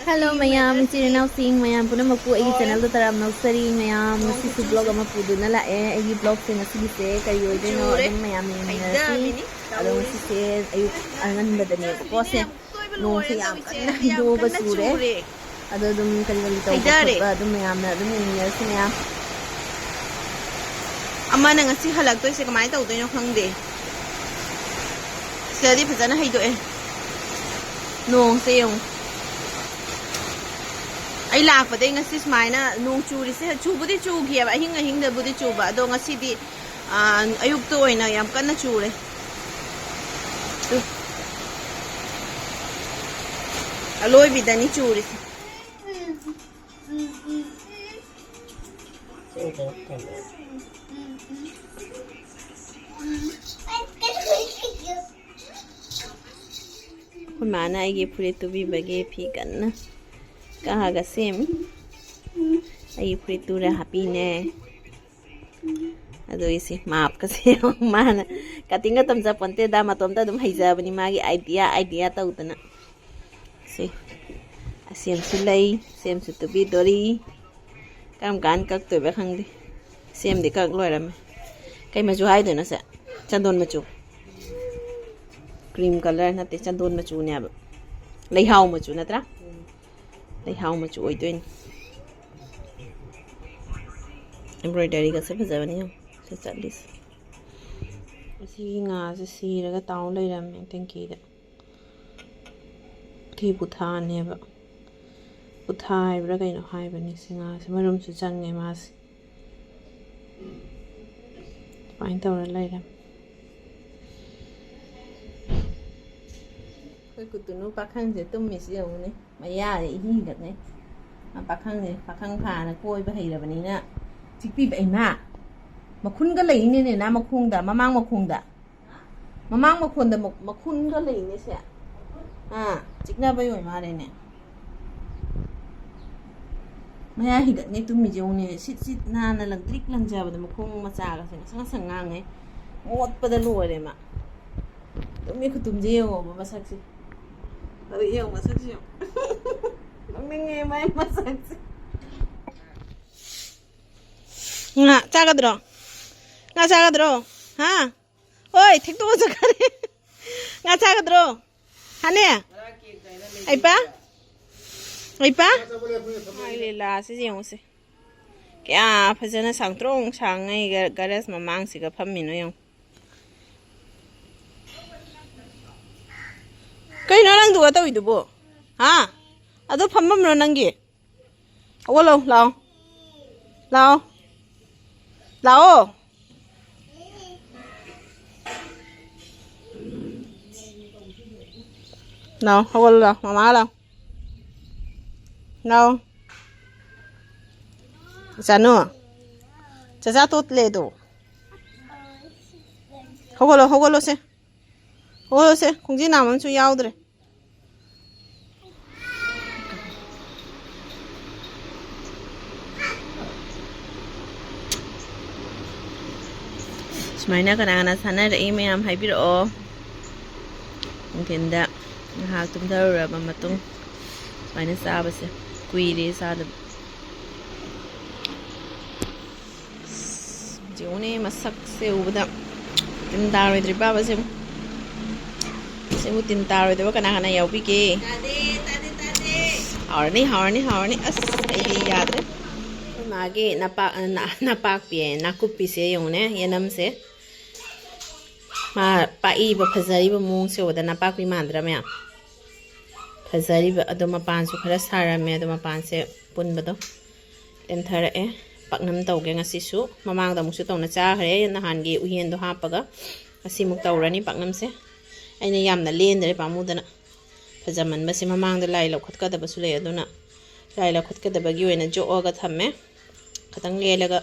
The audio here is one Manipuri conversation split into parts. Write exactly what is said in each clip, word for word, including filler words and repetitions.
Hello ꯃꯌꯥꯝ, ꯏꯆꯤꯜ ꯏꯅꯥꯎꯁꯤꯡ ꯃꯌꯥꯝ ꯄꯨꯝꯅꯃꯛꯄꯨ ꯑꯩꯒꯤ ꯆꯦꯅꯦꯜꯗ ꯇꯔꯥꯝꯅ ꯑꯣꯛꯆꯔꯤ꯫ ꯃꯌꯥꯝ ꯉꯁꯤꯁꯨ ꯕ꯭ꯂꯣꯒ ꯑꯃ ꯄꯨꯗꯨꯅ ꯂꯥꯛꯑꯦ꯫ ꯑꯩꯒꯤ ꯕ꯭ꯂꯣꯒꯁꯦ ꯉꯁꯤꯒꯤꯁꯦ ꯀꯔꯤ ꯑꯣꯏꯗꯣꯏꯅꯣ ꯑꯗꯨꯝ ꯃꯌꯥꯝ ꯌꯦꯡꯃꯤꯟꯅꯔꯁꯤ꯫ ꯑꯗꯣ ꯉꯁꯤꯁꯦ ꯑꯌꯨꯛ ꯑꯉꯟꯕꯗꯅꯦꯕꯀꯣ ꯁꯦ, ꯅꯣꯡꯁꯦ ꯌꯥꯝ ꯀꯟꯅ ꯍꯩꯗꯣꯛꯑꯒ ꯆꯨꯔꯦ꯫ ꯑꯗꯣ ꯑꯗꯨꯝ ꯀꯔꯤ ꯀꯔꯤ ꯇꯧꯕ ꯈꯣꯠꯄ ꯑꯗꯨꯝ ꯃꯌꯥꯝꯅ ꯑꯗꯨꯝ ꯌꯦꯡꯃꯤꯟꯅꯔꯁꯤ ꯃꯌꯥꯝ꯫ ꯑꯃꯅ ꯉꯁꯤ ꯍꯜꯂꯛꯇꯣꯏꯁꯦ ꯀꯃꯥꯏꯅ ꯇꯧꯗꯣꯏꯅꯣ ꯈꯪꯗꯦ꯫ ꯁꯤꯗꯗꯤ ꯐꯖꯅ ꯍꯩꯗꯣꯛꯑꯦ ꯅꯣꯡꯁꯦ ꯌꯦꯡꯉꯨ꯫ ꯑꯩ ꯂꯥꯛꯄꯗꯩ ꯉꯁꯤ ꯁꯨꯃꯥꯏꯅ ꯅꯣꯡ ꯆꯨꯔꯤꯁꯦ, ꯆꯨꯕꯨꯗꯤ ꯆꯨꯈꯤꯑꯕ, ꯑꯍꯤꯡ ꯑꯍꯤꯡꯗꯕꯨꯗꯤ ꯆꯨꯕ, ꯑꯗꯣ ꯉꯁꯤꯗꯤ, ꯑꯥ, ꯑꯌꯨꯛꯇ ꯑꯣꯏꯅ ꯌꯥꯝ ꯀꯟꯅ ꯆꯨꯔꯦ꯫ ꯇꯨ꯫ ꯑꯂꯣꯏꯕꯤꯗꯅꯤ ꯆꯨꯔꯤꯁꯦ꯫ ꯑꯩꯈꯣꯏ ꯃꯥꯅ ꯑꯩꯒꯤ ꯐꯨꯔꯤꯠ ꯇꯨꯕꯤꯕꯒꯤ ꯐꯤ ꯀꯟꯅ ꯀꯛꯑꯒ ꯁꯦꯝꯃꯤ꯫ ꯑꯩꯒꯤ ꯐꯨꯔꯤꯠ ꯇꯨꯔ ꯍꯥꯞꯄꯤꯅꯦ꯫ ꯑꯗꯨꯒꯤꯁꯤ ꯃꯥꯞꯀꯁꯦ ꯃꯥꯅ ꯀꯇꯤꯡꯒ ꯇꯝꯖꯄꯣꯟꯇꯦꯗ, ꯃꯇꯣꯝꯇ ꯑꯗꯨꯝ ꯍꯩꯖꯕꯅꯤ, ꯃꯥꯒꯤ idea idea ꯇꯧꯗꯅ꯫ ꯁꯤ ꯑꯁꯦꯝꯁꯨ ꯂꯩ, ꯑꯁꯦꯝꯁꯨ ꯇꯨꯕꯤꯗꯣꯔꯤ꯫ ꯀꯔꯝ ꯀꯥꯟ ꯀꯛꯇꯣꯏꯕ ꯈꯪꯗꯦ꯫ ꯁꯦꯝꯗꯤ ꯀꯛ ꯂꯣꯏꯔꯝꯃꯦ꯫ ꯀꯩ ꯃꯆꯨ ꯍꯥꯏꯗꯣꯏꯅꯣ ꯁꯦ? ꯆꯟꯗꯣꯟ ꯃꯆꯨ꯫ Cream colour ꯅꯠꯇꯦ, ꯆꯟꯗꯣꯟ ꯃꯆꯨꯅꯦꯕ꯫ ꯂꯩꯍꯥꯎ ꯃꯆꯨ ꯅꯠꯇ꯭ꯔꯥ? ꯂꯩꯍꯥꯎ ꯃꯆꯨ ꯑꯣꯏꯗꯣꯏꯅꯤ꯫ Embroideryꯒꯁꯦ ꯐꯖꯕꯅꯤ ꯌꯦꯡꯉꯨ꯫ ꯁꯤ ꯆꯠꯂꯤꯁꯦ꯫ ꯑꯁꯤꯒꯤ ꯉꯥꯁꯦ ꯁꯤꯔꯒ ꯇꯥꯎ ꯂꯩꯔꯝꯃꯦ tankyꯗ꯫ ꯁꯤ ꯄꯨꯊꯥꯅꯦꯕ꯫ ꯄꯨꯊꯥ ꯍꯥꯏꯕ꯭ꯔꯥ ꯀꯩꯅꯣ ꯍꯥꯏꯕꯅꯤ ꯁꯤ ꯉꯥꯁꯦ꯫ ꯃꯔꯨꯝꯁꯨ ꯆꯪꯉꯦ ꯃꯥꯁꯦ꯫ ꯁꯨꯃꯥꯏꯅ ꯇꯧꯔ ꯂꯩꯔꯦ꯫ ꯑꯩꯈꯣꯏ ꯀꯨꯇꯨꯅꯨ ꯄꯥꯈꯪꯁꯦ ꯇꯨꯝꯃꯤꯁꯤ ꯌꯦꯡꯉꯨꯅꯦ꯫ ꯃꯌꯥꯗ ꯏꯍꯤꯒꯠꯅꯦ꯫ ꯃꯥ ꯄꯥꯈꯪꯁꯦ, ꯄꯥꯈꯪ ꯐꯥꯅ ꯀꯣꯏꯕ ꯍꯩꯔꯕꯅꯤꯅ꯫ ꯆꯤꯛꯄꯤꯕ, ꯏꯃꯥ! ꯃꯈꯨꯟꯒ ꯂꯩꯅꯦꯅꯦ ꯅꯥ ꯃꯈꯣꯡꯗ, ꯃꯃꯥꯡ ꯃꯈꯣꯡꯗ꯫ ꯃꯃꯥꯡ ꯃꯈꯣꯟꯗ ꯃ-, ꯃꯈꯨꯟꯒ ꯂꯩꯅꯦ ꯁꯦ꯫ ꯑꯥ, ꯆꯤꯛꯅꯕꯩ ꯑꯣꯏ ꯃꯥꯜꯂꯦꯅꯦ꯫ ꯃꯌꯥ ꯍꯤꯒꯠꯅꯦ ꯇꯨꯝꯃꯤꯁꯦ ꯌꯦꯡꯉꯨꯅꯦ꯫ ꯁꯤꯠ ꯁꯤꯠ ꯅꯥꯟꯅ ꯂꯪꯇ꯭ꯔꯤꯛ ꯂꯪꯖꯕꯗ ꯃꯈꯣꯡ ꯃꯆꯥꯒꯁꯦ ꯉꯁꯪ ꯉꯁꯪ ꯉꯥꯡꯉꯦ꯫ ꯃꯣꯠꯄꯗ ꯂꯣꯏꯔꯦ ꯃꯥ꯫ ꯇꯨꯝꯃꯤ ꯈꯨꯇꯨꯝꯁꯦ ꯌꯦꯡꯉꯣꯕ ꯃꯁꯛꯁꯦ꯫ ꯑꯗꯨ ꯌꯦꯡꯉꯣ ꯃꯁꯛꯁꯦ ꯌꯦꯡꯉꯣ꯫ ꯅꯤꯡꯉꯦ ꯃꯥꯏ ꯃꯁꯛꯁꯦ꯫ ꯉꯥ ꯆꯥꯒꯗ꯭ꯔꯣ? ꯉꯥ ꯆꯥꯒꯗ꯭ꯔꯣ? ꯍꯥ? ꯍꯣꯏ, ꯊꯦꯛꯇꯣꯛꯑ ꯆꯠꯈ꯭ꯔꯦ꯫ ꯉꯥ ꯆꯥꯒꯗ꯭ꯔꯣ? ꯍꯥꯅꯦ? ꯑꯩꯄꯥ? ꯑꯩꯄꯥ? ꯃꯥꯒꯤ ꯂꯤꯂꯥꯁꯤ ꯌꯦꯡꯉꯨꯁꯦ꯫ ꯀꯌꯥ ꯐꯖꯅ ꯁꯥꯡꯇ꯭ꯔꯣꯡ ꯁꯥꯡꯉꯩ ꯒ-, ꯒꯔꯦꯖ ꯃꯃꯥꯡꯁꯤꯒ ꯐꯝꯃꯤꯅꯣ ꯌꯦꯡꯉꯨ꯫ ꯀꯩꯅꯣ ꯅꯪꯗꯨꯒ ꯇꯧꯔꯤꯗꯨꯕꯨ? ꯍꯥ? ꯑꯗꯨ ꯐꯝꯐꯝꯔꯣ ꯅꯪꯒꯤ? ꯍꯧꯒꯠꯂꯣ, ꯂꯥꯛꯑꯣ꯫ ꯂꯥꯛꯑꯣ꯫ ꯂꯥꯛꯑꯣ꯫ ꯂꯥꯛꯑꯣ, ꯍꯧꯒꯠꯂꯣ, ꯂꯥꯛꯑꯣ꯫ ꯃꯃꯥ ꯂꯥꯛꯑꯣ꯫ ꯂꯥꯛꯑꯣ꯫ ꯏꯆꯥꯅꯨ꯫ ꯆꯥꯆꯥ ꯇꯣꯠꯂꯦꯗꯣ꯫ ꯍꯧꯒꯠꯂꯣ, ꯍꯧꯒꯠꯂꯣꯁꯦ꯫ ꯍꯧꯒꯠꯂꯣꯁꯦ꯫ ꯈꯣꯡꯖꯤ ꯅꯥꯝꯃ ꯑꯃꯁꯨ ꯌꯥꯎꯗ꯭ꯔꯦ꯫ ꯁꯨꯃꯥꯏꯅ ꯀꯅꯥ ꯀꯅꯥ ꯁꯥꯟꯅꯔꯛꯏ ꯃꯌꯥꯝ ꯍꯥꯏꯕꯤꯔꯛꯑꯣ꯫ ꯅꯨꯡꯊꯤꯟꯗ ꯉꯥꯏꯍꯥꯛ ꯇꯨꯝꯊꯔꯨꯔꯕ ꯃꯇꯨꯡ ꯁꯨꯃꯥꯏꯅ ꯆꯥꯕꯁꯦ ꯀꯨꯏꯔꯦ ꯆꯥꯗꯕ꯫ ꯌꯦꯡꯉꯨꯅꯦ, ꯃꯁꯛꯁꯦ ꯎꯕꯗ ꯇꯤꯟ ꯇꯥꯔꯣꯏꯗ꯭ꯔꯤꯕꯕ ꯁꯤꯕꯨ? ꯁꯤꯕꯨ ꯇꯤꯟ ꯇꯥꯔꯣꯏꯗꯕ ꯀꯅꯥ ꯀꯅꯥ ꯌꯥꯎꯕꯤꯒꯦ? ꯇꯥꯗꯦ, ꯇꯥꯗꯦ, ꯇꯥꯗꯦ꯫ ꯍꯥꯎꯔꯅꯤ, ꯍꯥꯎꯔꯅꯤ, ꯍꯥꯎꯔꯅꯤ꯫ ꯑꯁ, ꯑꯩꯗꯤ ꯌꯥꯗ꯭ꯔꯦ꯫ ꯑꯩꯈꯣꯏ ꯃꯥꯒꯤ ꯅꯄꯥꯛ-, ꯅ-, ꯅꯄꯥꯛꯄꯤ ꯍꯥꯏꯌꯦ, ꯅꯥꯀꯨꯞꯄꯤꯁꯦ ꯌꯦꯡꯉꯨꯅꯦ, ꯌꯦꯅꯝꯁꯦ꯫ ꯃꯥ ꯄꯥꯛꯏꯕ ꯐꯖꯔꯤꯕ ꯃꯑꯣꯡꯁꯦ ꯎꯕꯗ ꯅꯄꯥꯛꯄꯤ ꯃꯥꯟꯗ꯭ꯔꯥ ꯃꯌꯥꯝ? ꯐꯖꯔꯤꯕ ꯑꯗꯣ ꯃꯄꯥꯟꯁꯨ ꯈꯔ ꯁꯥꯔꯝꯃꯦ, ꯑꯗꯣ ꯃꯄꯥꯟꯁꯦ ꯄꯨꯟꯕꯗꯣ ꯂꯦꯟꯊꯔꯛꯑꯦ꯫ ꯄꯥꯛꯅꯝ ꯇꯧꯒꯦ ꯉꯁꯤꯁꯨ꯫ ꯃꯃꯥꯡꯗ ꯑꯃꯨꯛꯁꯨ ꯇꯧꯅ ꯆꯥꯈ꯭ꯔꯦ, ꯅꯍꯥꯟꯒꯤ ꯎꯌꯦꯟꯗꯣ ꯍꯥꯞꯄꯒ꯫ ꯉꯁꯤꯃꯨꯛ ꯇꯧꯔꯅꯤ ꯄꯥꯛꯅꯝꯁꯦ꯫ ꯑꯩꯅ ꯌꯥꯝꯅ ꯂꯦꯟꯗ꯭ꯔꯦ ꯄꯥꯝꯃꯨꯗꯅ꯫ ꯐꯖꯃꯟꯕꯁꯦ ꯃꯃꯥꯡꯗ ꯂꯥꯏ ꯂꯧꯈꯠꯀꯗꯕꯁꯨ ꯂꯩ, ꯑꯗꯨꯅ ꯂꯥꯏ ꯂꯧꯈꯠꯀꯗꯕꯒꯤ ꯑꯣꯏꯅ ꯖꯣꯛꯑꯒ ꯊꯝꯃꯦ꯫ ꯈꯤꯇꯪ ꯂꯦꯜꯂꯒ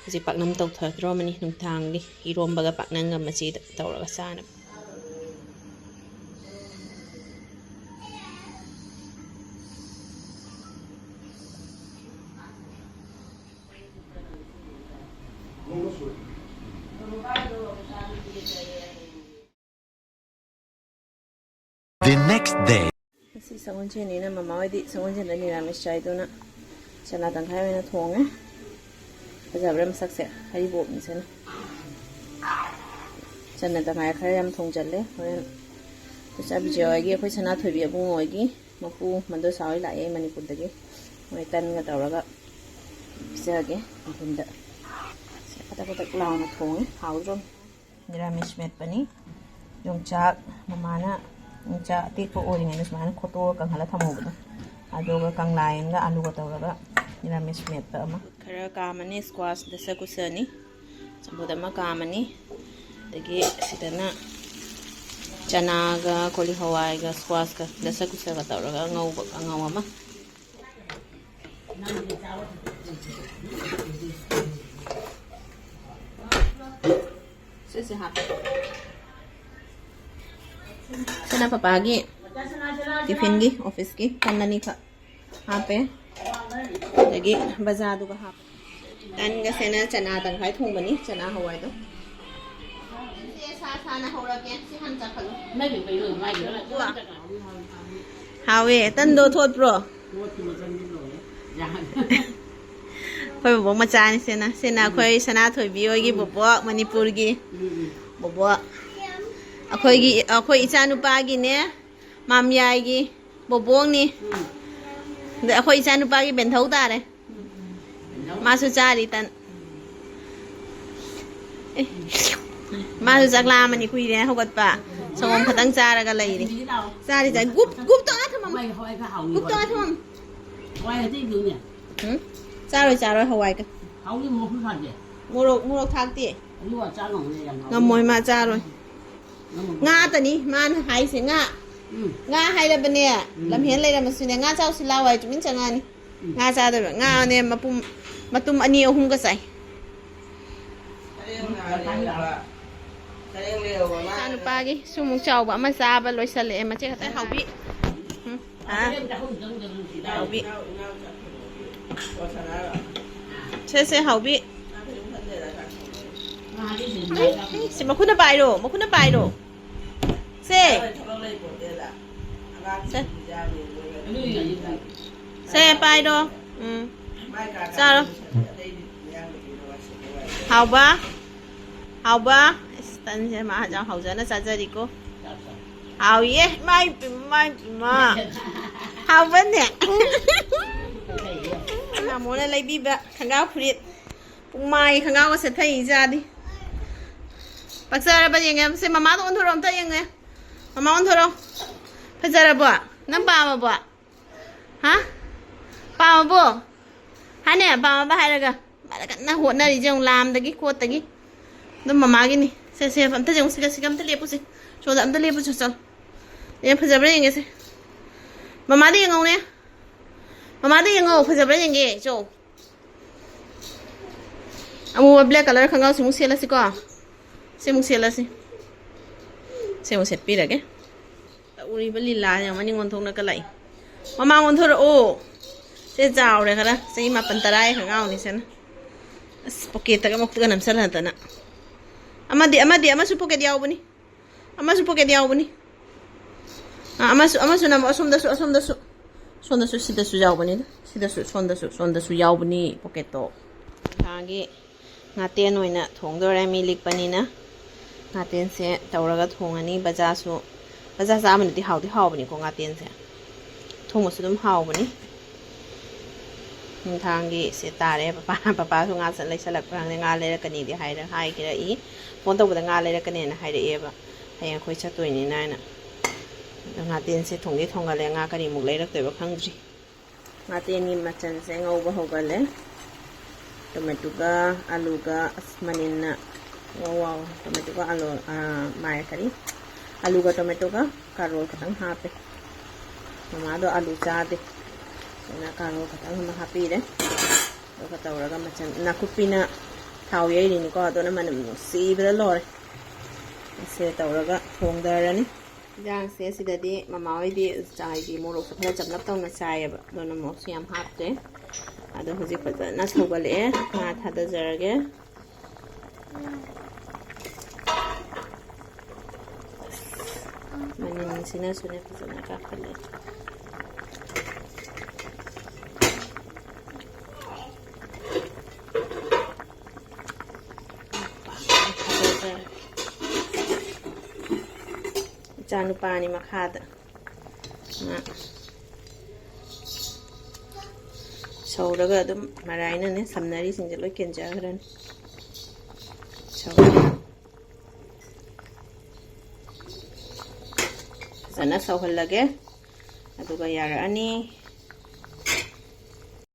ꯍꯧꯖꯤꯛ ꯄꯥꯛꯅꯝ ꯇꯧꯊꯗ꯭ꯔꯣꯃꯅꯤ, ꯅꯨꯡꯗꯥꯡꯒꯤ ꯏꯔꯣꯝꯕꯒ ꯄꯥꯛꯅꯝꯒ ꯃꯆꯤꯗ ꯇꯧꯔꯒ ꯆꯥꯅꯕ꯫ The next day. ꯉꯁꯤ ꯁꯒꯣꯜꯁꯦꯟꯅꯤꯅ ꯃꯃꯥ ꯍꯣꯏꯗꯤ ꯁꯒꯣꯜꯁꯦꯟꯗ ꯅꯤꯔꯥꯃꯤꯁ ꯆꯥꯏꯗꯨꯅ ꯆꯅꯥ ꯇꯪꯈꯥꯏ ꯑꯣꯏꯅ ꯊꯣꯡꯉꯦ꯫ ꯐꯖꯕ꯭ꯔꯥ ꯃꯁꯛꯁꯦ? ꯍꯔꯤꯕꯣꯞꯅꯤ ꯁꯤꯅ꯫ ꯆꯅꯥ ꯇꯪꯈꯥꯏ ꯈꯔ ꯌꯥꯝ ꯊꯣꯡꯖꯜꯂꯦ꯫ ꯍꯣꯔꯦꯟ ꯏꯆꯥ ꯕꯤꯖꯣꯏ ꯍꯣꯏꯒꯤ, ꯑꯩꯈꯣꯏ ꯁꯅꯥꯊꯣꯏꯕꯤ ꯑꯕꯨꯡꯉꯣ ꯍꯣꯏꯒꯤ ꯃꯄꯨ ꯃꯟꯗꯣꯁꯥ ꯍꯣꯏ ꯂꯥꯛꯑꯦ ꯃꯅꯤꯄꯨꯔꯗꯒꯤ꯫ ꯃꯣꯏ ꯇꯟꯒ ꯇꯧꯔꯒ ꯄꯤꯖꯒꯦ꯫ ꯃꯊꯟꯗ ꯀꯇꯛ ꯀꯇꯛ ꯂꯥꯎꯅ ꯊꯣꯡꯉꯦ꯫ ꯍꯥꯎꯗ꯭ꯔꯣ? ꯅꯤꯔꯥꯃꯤꯁ ꯃꯦꯠꯄꯅꯤ꯫ ꯌꯣꯡꯆꯥꯛ ꯃꯃꯥꯅ ꯌꯣꯡꯆꯥꯛ ꯑꯇꯦꯛꯄ ꯑꯣꯏꯔꯤꯉꯩꯗ ꯁꯨꯃꯥꯏꯅ ꯈꯣꯠꯇꯣꯛꯑꯒ ꯀꯪꯍꯜꯂ ꯊꯝꯍꯧꯕꯗꯣ꯫ ꯑꯗꯨꯒ ꯀꯪꯂꯥꯌꯦꯟꯒ ꯑꯂꯨꯒ ꯇꯧꯔꯒ ꯅꯤꯔꯥꯃꯤꯁ ꯃꯦꯠꯄ ꯑꯃ꯫ ꯈꯔ ꯀꯥꯝꯃꯅꯤ, ꯁ꯭ꯀ꯭ꯋꯥꯁ ꯗꯁꯀꯨꯁꯅꯤ꯫ ꯆꯝꯐꯨꯠ ꯑꯃ ꯀꯥꯝꯃꯅꯤ꯫ ꯑꯗꯒꯤ ꯁꯤꯗꯅ ꯆꯅꯥꯒ ꯀꯣꯂꯤ ꯍꯋꯥꯏꯒ ꯁ꯭ꯀ꯭ꯋꯥꯁꯀ ꯗꯁꯀꯨꯁꯒ ꯇꯧꯔꯒ ꯉꯧꯕ ꯀꯥꯡꯉꯧ ꯑꯃ꯫ ꯁꯤꯁꯦ ꯍꯥꯞꯄꯦ꯫ ꯁꯤꯅ ꯄꯄꯥꯒꯤ ꯇꯤꯐꯤꯟꯒꯤ, ꯑꯣꯐꯤꯁꯀꯤ ꯇꯟ ꯑꯅꯤꯈꯛ ꯍꯥꯞꯄꯦ꯫ ꯑꯗꯒꯤ ꯕꯖꯥꯔꯗꯨꯒ ꯍꯥꯞꯄꯦ꯫ ꯇꯟꯒꯁꯦꯅ ꯆꯅꯥ ꯇꯪꯈꯥꯏ ꯊꯣꯡꯕꯅꯤ, ꯆꯅꯥ ꯍꯋꯥꯏꯗꯣ꯫ ꯁꯦ, ꯁꯥ ꯁꯥꯅ ꯍꯧꯔꯒꯦ꯫ ꯁꯤ ꯍꯥꯟꯅ ꯆꯥꯈꯠꯂꯨ꯫ ꯅꯪꯒꯤ ꯀꯩꯅꯣ ꯃꯥꯒꯤ ꯍꯥꯎꯋꯦ꯫ ꯇꯟꯗꯣ ꯊꯣꯠꯄ꯭ꯔꯣ? ꯑꯩꯈꯣꯏ ꯕꯣꯕꯣꯛ ꯃꯆꯥꯅꯤ ꯁꯤꯅ꯫ ꯁꯤꯅ ꯑꯩꯈꯣꯏ ꯁꯅꯥꯊꯣꯏꯕꯤ ꯍꯣꯏꯒꯤ ꯕꯣꯕꯣꯛ, ꯃꯅꯤꯄꯨꯔꯒꯤ ꯕꯣꯕꯣꯛ꯫ ꯑꯩꯈꯣꯏꯒꯤ, ꯑꯩꯈꯣꯏ ꯏꯆꯥꯅꯨꯄꯥꯒꯤꯅꯦ, ꯃꯥꯝꯌꯥꯏꯒꯤ ꯕꯣꯕꯣꯛꯅꯤ꯫ ꯑꯗ ꯑꯩꯈꯣꯏ ꯏꯆꯥꯅꯨꯄꯥꯒꯤ ꯕꯦꯟꯊꯧ ꯇꯥꯔꯦ꯫ ꯃꯥꯁꯨ ꯆꯥꯔꯤ ꯇꯟ꯫ ꯑꯦ, ꯃꯥꯁꯨ ꯆꯥꯛ ꯂꯥꯝꯃꯅꯤ, ꯀꯨꯏꯔꯦ ꯍꯧꯒꯠꯄ꯫ ꯁꯪꯒꯣꯝ ꯈꯛꯇꯪ ꯆꯥꯔꯒ ꯂꯩꯔꯤ꯫ ꯆꯥꯔꯤ ꯆꯥꯔꯤ꯫ ꯒꯨꯞ, ꯒꯨꯞꯇꯣ ꯑꯥ ꯊꯝꯃꯝꯃꯣ꯫ ꯒꯨꯞꯇꯣ ꯑꯥ ꯊꯝꯃꯝꯃꯣ꯫ ꯎꯝ? ꯆꯥꯔꯣꯏ, ꯆꯥꯔꯣꯏ ꯍꯋꯥꯏꯒ꯫ ꯃꯣꯔꯣꯛ, ꯃꯣꯔꯣꯛ ꯊꯥꯛꯇꯦ꯫ ꯉꯝꯃꯣꯏ, ꯃꯥ ꯆꯥꯔꯣꯏ꯫ ꯉꯥ ꯑꯇꯅꯤ ꯃꯥꯅ ꯍꯥꯏꯁꯦ, ꯉꯥ꯫ ꯉꯥ ꯍꯥꯏꯔꯕꯅꯦ꯫ ꯂꯝꯍꯦꯟ ꯂꯩꯔꯝꯃꯁꯨꯅꯦ, ꯉꯥ ꯆꯥꯎꯁꯤ ꯂꯥꯎ ꯍꯥꯏ ꯇꯨꯃꯤꯟ ꯆꯪꯉꯛꯑꯅꯤ꯫ ꯉꯥ ꯆꯥꯗꯣꯏꯕ꯫ ꯉꯥꯅꯦ ꯃꯄꯨꯝ, ꯃꯇꯨꯝ ꯑꯅꯤ ꯑꯍꯨꯝꯒ ꯆꯥꯏ꯫ ꯏꯆꯥ ꯅꯨꯄꯥꯒꯤ ꯁꯨꯃꯨꯛ ꯆꯥꯎꯕ ꯑꯃ ꯆꯥꯕ ꯂꯣꯏꯁꯜꯂꯛꯑꯦ꯫ ꯃꯆꯦ ꯈꯛꯇ ꯍꯥꯎꯕꯤ꯫ ꯎꯝ꯫ ꯍꯥ? ꯍꯥꯎꯕꯤ꯫ ꯁꯦ, ꯁꯦ, ꯍꯥꯎꯕꯤ꯫ ꯁꯤ ꯃꯈꯨꯠꯅ ꯄꯥꯏꯔꯣ, ꯃꯈꯨꯠꯅ ꯄꯥꯏꯔꯣ꯫ ꯁꯦ꯫ ꯁꯦ꯫ ꯁꯦ, ꯄꯥꯏꯔꯣ꯫ ꯎꯝ꯫ ꯆꯥꯔꯣ꯫ ꯍꯥꯎꯕ? ꯍꯥꯎꯕ? ꯑꯁ, ꯇꯟꯁꯦ ꯃꯥ ꯌꯥꯝ ꯍꯥꯎꯖꯅ ꯆꯥꯖꯔꯤꯀꯣ꯫ ꯍꯥꯎꯏꯌꯦ꯫ ꯃꯥꯏ ꯄꯦꯝꯃ, ꯃꯥꯏ ꯄꯦꯝꯃ꯫ ꯍꯥꯎꯕꯅꯦ꯫ ꯇꯥꯃꯣꯅ ꯂꯩꯕꯤꯕ ꯈꯪꯒꯥꯎ ꯐꯨꯔꯤꯠ꯫ ꯄꯨꯡꯃꯥꯏ ꯈꯪꯒꯥꯎꯒ ꯁꯦꯠꯊꯩ ꯏꯆꯥꯗꯤ꯫ ꯄꯛꯆꯔꯕ ꯌꯦꯡꯉꯦ꯫ ꯁꯦ, ꯃꯃꯥꯗ ꯑꯣꯟꯊꯣꯔꯛꯑꯣ, ꯑꯝꯇ ꯌꯦꯡꯉꯦ꯫ ꯃꯃꯥ ꯑꯣꯟꯊꯣꯔꯛꯑꯣ꯫ ꯐꯖꯔꯕꯣ? ꯅꯪ ꯄꯥꯝꯃꯕꯣ? ꯍꯥ? ꯄꯥꯝꯃꯕꯣ? ꯍꯥꯏꯅꯦ, ꯄꯥꯝꯃꯕ ꯍꯥꯏꯔꯒ꯫ ꯃꯥꯅ ꯀꯟꯅ ꯍꯣꯠꯅꯔꯤꯁꯦ ꯌꯦꯡꯉꯨ, ꯂꯥꯝꯗꯒꯤ ꯈꯣꯠꯇꯒꯤ꯫ ꯑꯗꯨꯝ ꯃꯃꯥꯒꯤꯅꯤ꯫ ꯁꯦ, ꯁꯦ, ꯑꯝꯇ ꯌꯦꯡꯉꯨ, ꯁꯤꯒ, ꯁꯤꯒ ꯑꯝꯇ ꯂꯦꯞꯄꯨꯁꯦ꯫ ꯁꯣꯝꯗ ꯑꯝꯇ ꯂꯦꯞꯄꯨꯁꯦ, ꯆꯠꯂꯣ꯫ ꯌꯥꯝ ꯐꯖꯕ꯭ꯔꯥ ꯌꯦꯡꯒꯦꯁꯦ꯫ ꯃꯃꯥꯗ ꯌꯦꯡꯉꯧꯅꯦ꯫ ꯃꯃꯥꯗ ꯌꯦꯡꯉꯣ, ꯐꯖꯕ꯭ꯔꯥ ꯌꯦꯡꯒꯦ꯫ ꯆꯣ꯫ ꯑꯃꯨꯕ black colour ꯈꯪꯒꯥꯎꯁꯤꯃꯨꯛ ꯁꯦꯠꯂꯁꯤꯀꯣ꯫ ꯁꯤꯃꯨꯛ ꯁꯦꯠꯂꯁꯤ꯫ ꯁꯤꯃꯨꯛ ꯁꯦꯠꯄꯤꯔꯒꯦ꯫ ꯇꯧꯔꯤꯕ ꯂꯤꯂꯥ ꯌꯦꯡꯉꯣ, ꯃꯅꯤꯡ ꯑꯣꯟꯊꯣꯛꯅ ꯀꯜꯂꯛꯏ꯫ ꯃꯃꯥꯡ ꯑꯣꯟꯊꯣꯔꯛꯑꯣ꯫ ꯁꯦ ꯆꯥꯎꯔꯦ ꯈꯔ꯫ ꯆꯍꯤ ꯃꯥꯄꯟ ꯇꯔꯥꯒꯤ ꯈꯪꯒꯥꯎꯅꯤ ꯁꯦꯅ꯫ ꯑꯁ, ꯄꯣꯀꯦꯠꯇꯒ ꯑꯃꯨꯛꯇꯒ ꯅꯝꯁꯤꯜꯂꯗꯅ꯫ ꯑꯃꯗꯤ, ꯑꯃꯗꯤ, ꯑꯃꯁꯨ ꯄꯣꯀꯦꯠ ꯌꯥꯎꯕꯅꯤ꯫ ꯑꯃꯁꯨ ꯄꯣꯀꯦꯠ ꯌꯥꯎꯕꯅꯤ꯫ ꯑꯥ, ꯑꯃꯁꯨ, ꯑꯃꯁꯨ ꯅꯝꯃꯣ, ꯑꯁꯣꯝꯗꯁꯨ, ꯑꯁꯣꯝꯗꯁꯨ꯫ ꯁꯣꯝꯗꯁꯨ, ꯁꯤꯗꯁꯨ ꯌꯥꯎꯕꯅꯤꯗ꯫ ꯁꯤꯗꯁꯨ, ꯁꯣꯝꯗꯁꯨ, ꯁꯣꯝꯗꯁꯨ ꯌꯥꯎꯕꯅꯤ ꯄꯣꯀꯦꯠꯇꯣ꯫ ꯊꯥꯒꯤ ꯉꯥꯇꯦꯟ ꯑꯣꯏꯅ ꯊꯣꯡꯗꯣꯔꯦ, ꯃꯤ ꯂꯤꯛꯄꯅꯤꯅ꯫ ꯉꯥꯇꯦꯟꯁꯦ ꯇꯧꯔꯒ ꯊꯣꯡꯉꯅꯤ꯫ ꯕꯖꯥꯁꯨ, ꯕꯖꯥ ꯆꯥꯕꯅꯗꯤ ꯍꯥꯎꯗꯤ ꯍꯥꯎꯕꯅꯤꯀꯣ ꯉꯥꯇꯦꯟꯁꯦ꯫ ꯊꯣꯡꯕꯁꯨ ꯑꯗꯨꯝ ꯍꯥꯎꯕꯅꯤ꯫ ꯅꯨꯡꯗꯥꯡꯒꯤ ꯁꯦ ꯇꯥꯔꯦ꯫ ꯄꯄꯥ, ꯄꯄꯥꯁꯨ ꯉꯥ ꯆꯠ-, ꯂꯩꯁꯜꯂꯛꯄ꯭ꯔꯥ ꯈꯪꯗꯦ꯫ ꯉꯥ ꯂꯩꯔꯛꯀꯅꯤꯗꯤ ꯍꯥꯏꯔ-, ꯍꯥꯏꯈꯤꯔꯛꯏ꯫ ꯐꯣꯟ ꯇꯧꯕꯗ ꯉꯥ ꯂꯩꯔꯛꯀꯅꯦꯅ ꯍꯥꯏꯔꯛꯑꯦꯕ꯫ ꯍꯌꯦꯡ ꯑꯩꯈꯣꯏ ꯆꯠꯇꯣꯏꯅꯤꯅ ꯍꯥꯏꯅ꯫ ꯑꯗꯣ ꯉꯥꯇꯦꯟꯁꯦ ꯊꯣꯡꯗꯤ ꯊꯣꯡꯒꯜꯂꯦ꯫ ꯉꯥ ꯀꯔꯤꯃꯨꯛ ꯂꯩꯔꯛꯇꯣꯏꯕ ꯈꯪꯗ꯭ꯔꯤ꯫ ꯉꯥꯇꯦꯟꯒꯤ ꯃꯆꯜꯁꯦ ꯉꯧꯕ ꯍꯧꯒꯜꯂꯦ꯫ ꯇꯣꯃꯦꯇꯣꯒ ꯑꯂꯨꯒ, ꯑꯁ, ꯃꯅꯤꯟꯅ ꯋꯥꯎ ꯋꯥꯎ꯫ ꯇꯣꯃꯦꯇꯣꯒ ꯑꯂꯨ, ꯑꯥ, ꯃꯥꯏ ꯀꯔꯤ? ꯑꯂꯨꯒ ꯇꯣꯃꯦꯇꯣꯒ ꯀꯥꯔꯣꯠ ꯈꯛꯇꯪ ꯍꯥꯞꯄꯦ꯫ ꯃꯃꯥꯗꯣ ꯑꯂꯨ ꯆꯥꯗꯦ꯫ ꯑꯗꯨꯅ ꯀꯥꯔꯣꯠ ꯈꯛꯇꯪ ꯑꯃ ꯍꯥꯞꯄꯤꯔꯦ꯫ ꯑꯗꯨꯒ ꯇꯧꯔꯒ ꯃꯆꯜ, ꯅꯥꯀꯨꯞꯄꯤꯅ ꯊꯥꯎ ꯌꯩꯔꯤꯅꯤꯀꯣ꯫ ꯑꯗꯨꯅ ꯃꯅꯝ ꯅꯨꯡꯁꯤꯕꯗ ꯂꯣꯏꯔꯦ꯫ ꯑꯁꯦ ꯇꯧꯔꯒ ꯊꯣꯡꯗꯔꯅꯤ꯫ ꯏꯟꯖꯥꯡꯁꯦ ꯁꯤꯗꯗꯤ ꯃꯃꯥ ꯍꯣꯏꯗꯤ ꯆꯥꯏꯗꯤ ꯃꯣꯔꯣꯛꯁꯨ ꯈꯔ ꯆꯝꯂꯞ ꯇꯧꯅ ꯆꯥꯏꯌꯦꯕ, ꯑꯗꯨꯅ ꯃꯣꯔꯣꯛꯁꯨ ꯌꯥꯝ ꯍꯥꯞꯇ꯭ꯔꯦ꯫ ꯑꯗꯣ ꯍꯧꯖꯤꯛ ꯐꯖꯅ ꯁꯧꯒꯠꯂꯛꯑꯦ, ꯉꯥ ꯊꯥꯗꯖꯔꯒꯦ꯫ ꯃꯅꯤꯟ ꯃꯅꯤꯟꯁꯤꯅꯁꯨꯅꯦ ꯐꯖꯅ ꯀꯥꯈꯠꯂꯦ꯫ ꯏꯆꯥ ꯅꯨꯄꯥꯅꯤ ꯃꯈꯥꯗ꯫ ꯃꯥ ꯁꯧꯔꯒ ꯑꯗꯨꯝ ꯃꯔꯥꯏꯅꯅꯦ ꯁꯝꯅꯔꯤꯁꯤꯡꯁꯦ ꯂꯣꯏ ꯀꯦꯟꯖꯈ꯭ꯔꯅꯤ꯫ ꯁꯧꯔꯦ꯫ ꯐꯖꯅ ꯁꯧꯍꯜꯂꯒꯦ꯫ ꯑꯗꯨꯒ ꯌꯥꯔꯛꯑꯅꯤ꯫